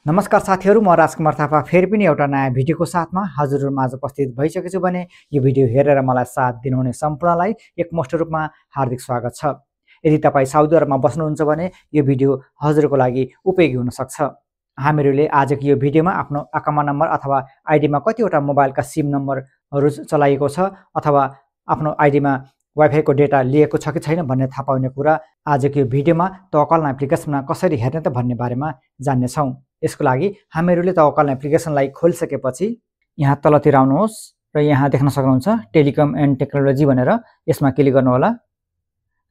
नमस्कार साथीहरू, म राजकुमार थापा फेरि पनि एउटा नयाँ भिडियोको साथमा हजुरहरूमाझ उपस्थित भइसकेको छु भने यो भिडियो हेरेर मलाई साथ दिनुहुने सम्पूर्णलाई एकमुष्ट रूपमा हार्दिक स्वागत छ। यदि तपाईँ साउदी अरबमा बस्नुहुन्छ भने यो भिडियो हजुरको लागि उपयोगी हुन सक्छ। हामीहरूले आजको यो भिडियोमा आफ्नो अकाउन्ट नम्बर अथवा आइडीमा कतिवटा मोबाइलका सिम नम्बरहरू चलाएको छ अथवा आफ्नो आइडीमा वाइफाईको डेटा लिएको छ कि छैन भन्ने थाहा पाउने कुरा आजको यो भिडियोमा तवक्कल एप्लिकेसनमा कसरी हेर्ने त भन्ने बारेमा जान्नेछौँ। यसको लागि हामीहरूले तवक्कल एप्लिकेसनलाई खोलिसकेपछि यहाँ तलतिर आउनुहोस् र यहाँ देख्न सक्नुहुन्छ टेलिकम एन्ड टेक्नोलोजी भनेर, यसमा क्लिक गर्नुहोला।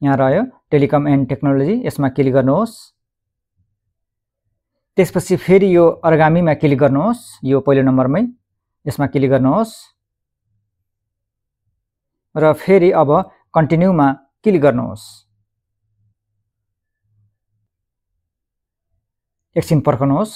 यहाँ रह्यो टेलिकम एन्ड टेक्नोलोजी, यसमा क्लिक गर्नुहोस्। त्यसपछि फेरि यो अर्गामीमा क्लिक गर्नुहोस्, यो पहिलो नम्बरमै यसमा क्लिक गर्नुहोस् र फेरि अब कन्टिन्यूमा क्लिक गर्नुहोस्। एकछिन पर्खनुहोस्।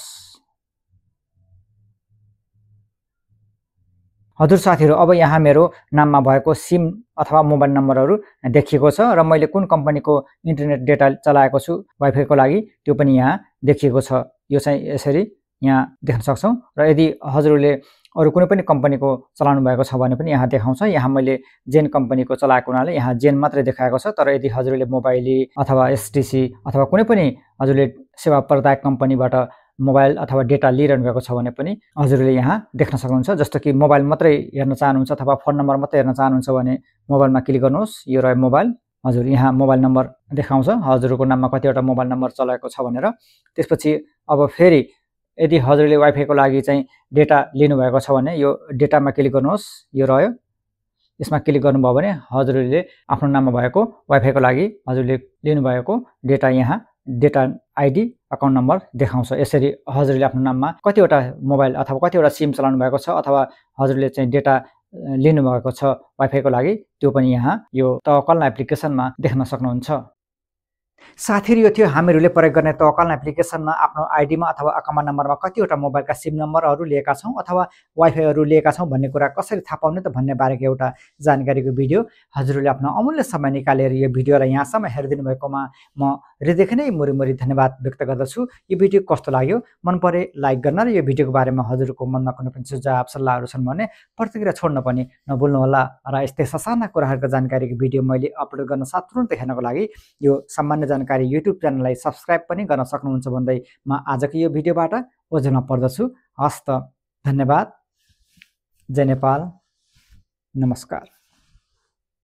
हजुर साथीहरू, अब यहाँ मेरो नाममा भएको सिम अथवा मोबाइल नम्बरहरू देखिएको छ र मैले कुन कम्पनीको इन्टरनेट डेटा चलाएको छु वाइफाईको लागि त्यो पनि यहाँ देखिएको छ। यो चाहिँ यसरी यहाँ देख्न सक्छौँ र यदि हजुरहरूले अरू कुनै पनि कम्पनीको चलाउनु भएको छ भने पनि यहाँ देखाउँछ। यहाँ मैले जेन कम्पनीको चलाएको हुनाले यहाँ जेन मात्रै देखाएको छ। तर यदि हजुरले मोबाइली अथवा एसटिसी अथवा कुनै पनि हजुरले सेवा प्रदायक कम्पनीबाट मोबाइल अथवा डेटा लिइरहनु भएको छ भने पनि हजुरले यहाँ देख्न सक्नुहुन्छ। जस्तो कि मोबाइल मात्रै हेर्न चाहनुहुन्छ अथवा फोन नम्बर मात्रै हेर्न चाहनुहुन्छ भने मोबाइलमा क्लिक गर्नुहोस्। यो रह्यो मोबाइल। हजुर यहाँ मोबाइल नम्बर देखाउँछ हजुरको नाममा कतिवटा मोबाइल नम्बर चलाएको छ भनेर। त्यसपछि अब फेरि यदि हजुरले वाइफाईको लागि चाहिँ डेटा लिनुभएको छ भने यो डेटामा क्लिक गर्नुहोस्। यो रह्यो, यसमा क्लिक गर्नुभयो भने हजुरले आफ्नो नाममा भएको वाइफाईको लागि हजुरले लिनुभएको डेटा यहाँ डेटा आइडी अकाउन्ट नम्बर देखाउँछ। यसरी हजुरले आफ्नो नाममा कतिवटा मोबाइल अथवा कतिवटा सिम चलाउनु भएको छ अथवा हजुरले चाहिँ डेटा लिनुभएको छ वाइफाईको लागि त्यो पनि यहाँ यो तवक्कल एप्लिकेसनमा देख्न सक्नुहुन्छ। साथीहरू, यो थियो हामीहरूले प्रयोग गर्ने तवक्कल एप्लिकेसनमा आफ्नो आइडीमा अथवा अकाउन्ट नम्बरमा कतिवटा मोबाइलका सिम नम्बरहरू लिएका छौँ अथवा वाइफाईहरू लिएका छौँ भन्ने कुरा कसरी थाहा पाउने त भन्ने बारेको एउटा जानकारीको भिडियो। हजुरहरूले आफ्नो अमूल्य समय निकालेर यो भिडियोलाई यहाँसम्म हेरिदिनु भएकोमा म हृदयदेखि नै मुरी धन्यवाद व्यक्त गर्दछु। यो भिडियो कस्तो लाग्यो, मन परे लाइक गर्न र यो भिडियोको बारेमा हजुरको मनमा कुनै पनि सुझाव सल्लाहहरू छन् भने प्रतिक्रिया छोड्न पनि नभुल्नुहोला। र यस्तै ससाना कुराहरूको जानकारीको भिडियो मैले अपलोड गर्न साथ तुरुन्तै हेर्नको लागि यो सामान्य जानकारी युट्युब च्यानललाई सब्सक्राइब पनि गर्न सक्नुहुन्छ भन्दै म आजको यो भिडियोबाट ओझेलमा पर्दछु। हस्त, धन्यवाद। जय नेपाल, नमस्कार।